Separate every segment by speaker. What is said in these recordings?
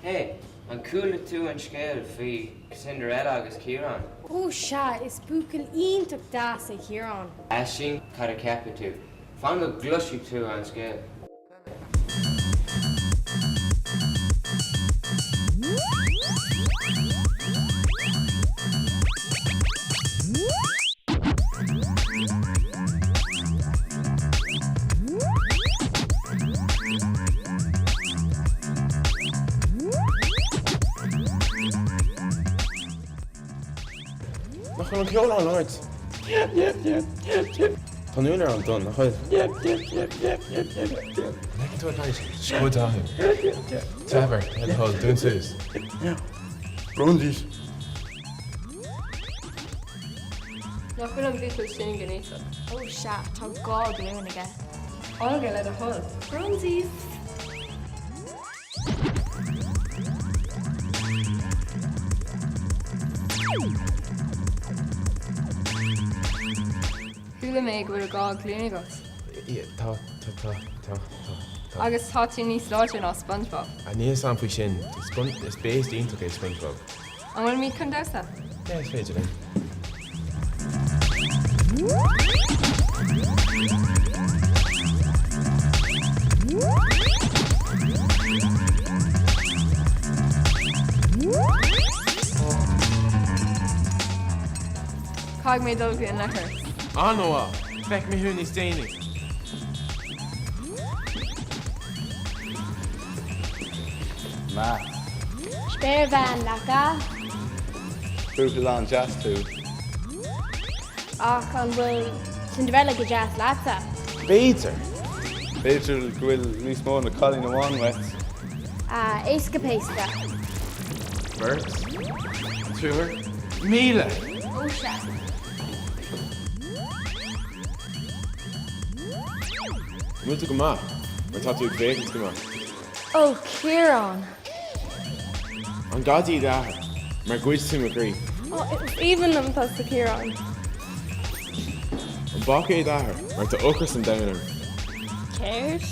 Speaker 1: Hey, an chuala tú an scéal faoi Cinderella agus Ciarán?
Speaker 2: Ó sea, is buachaill iontach deas é Ciarán.
Speaker 1: Aisling, cad a cheapann tú? Fan go gcloisfidh tú an scéal.
Speaker 3: Nach bhfuil an ceol an-ard? Tá an úinéir an-dona, nach bhfuil? An bhfeiceann tú ag caint? Scuad acu. Trevor, le do thoil, dún suas. Brón duit.
Speaker 4: Nach bhfuil an buachaill sin gnéasach?
Speaker 5: Ó sea, tá 2 glúin aige.
Speaker 4: Olga, le do thoil.
Speaker 5: Bronsies!
Speaker 4: Chuala mé go bhfuil 2 ghlúin agat.
Speaker 3: Tá, tá, tá, tá, tá, tá.
Speaker 4: Agus tá tú níos láidre ná SpongeBob.
Speaker 3: Níl 'fhios a'm faoi sin. Is béast iontach é SpongeBob.
Speaker 4: An bhfuilimid chun damhsa?
Speaker 3: Yeah, is féidir linn.
Speaker 4: Caithfidh mé dul go dtí an leithreas.
Speaker 3: An-mhaith! Feicfidh mé thú níos déanaí.
Speaker 6: Maith.
Speaker 2: Spéirbhean, nach ea?
Speaker 6: Buachaill an-deas tú.
Speaker 2: Ach an bhfuil Cinderella go deas leatsa?
Speaker 3: B'fhéidir.
Speaker 6: B'fhéidir go bhfuil níos mó na cailín amháin uait.
Speaker 2: Ah, éasca péasca.
Speaker 3: Beirt. Triúr. 1000!
Speaker 2: Ó sea.
Speaker 3: An bhfuil tú go maith? Mar tá tú ag féachaint go maith.
Speaker 5: Ó, Ciarán!
Speaker 3: An gadaí d'athair? Mar ghoid tú mo chroí.
Speaker 4: Ó, is aoibhinn liom tusa, Ciarán.
Speaker 3: An báca é d'athair? Mar tá ocras an domhain orm.
Speaker 5: Céard?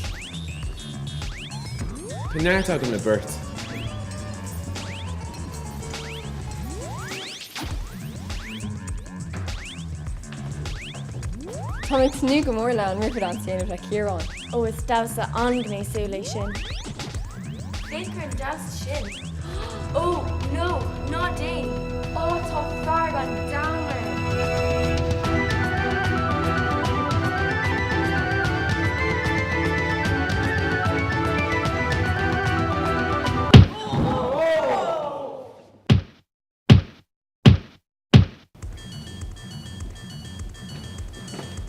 Speaker 3: Tá neart agam le beirt.
Speaker 4: Tá mé ag tnúth go mór le an Riverdance a dhéanamh le Ciarán.
Speaker 5: Ó is damhsa an-ghnéasúil é sin. Féach ar an damhsa sin! Ó, no, ná déan! Ó, tá fearg an domhain orm!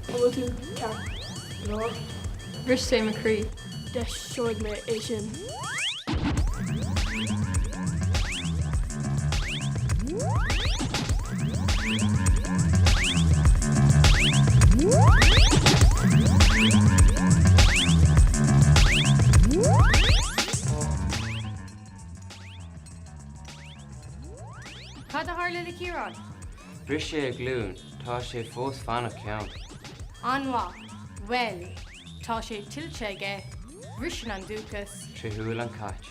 Speaker 7: An bhfuil tú ceart go leor?
Speaker 4: Bhris sé mo chroí.
Speaker 7: Deiseoidh mé é sin.
Speaker 2: Cad a tharla le Ciarán?
Speaker 1: Bhris sé a ghlúin, tá sé fós fanacht ceann.
Speaker 2: An-mhaith. Bhuel, tá sé tuillte aige, briseann an dúchas.
Speaker 1: 3 shúil an chait.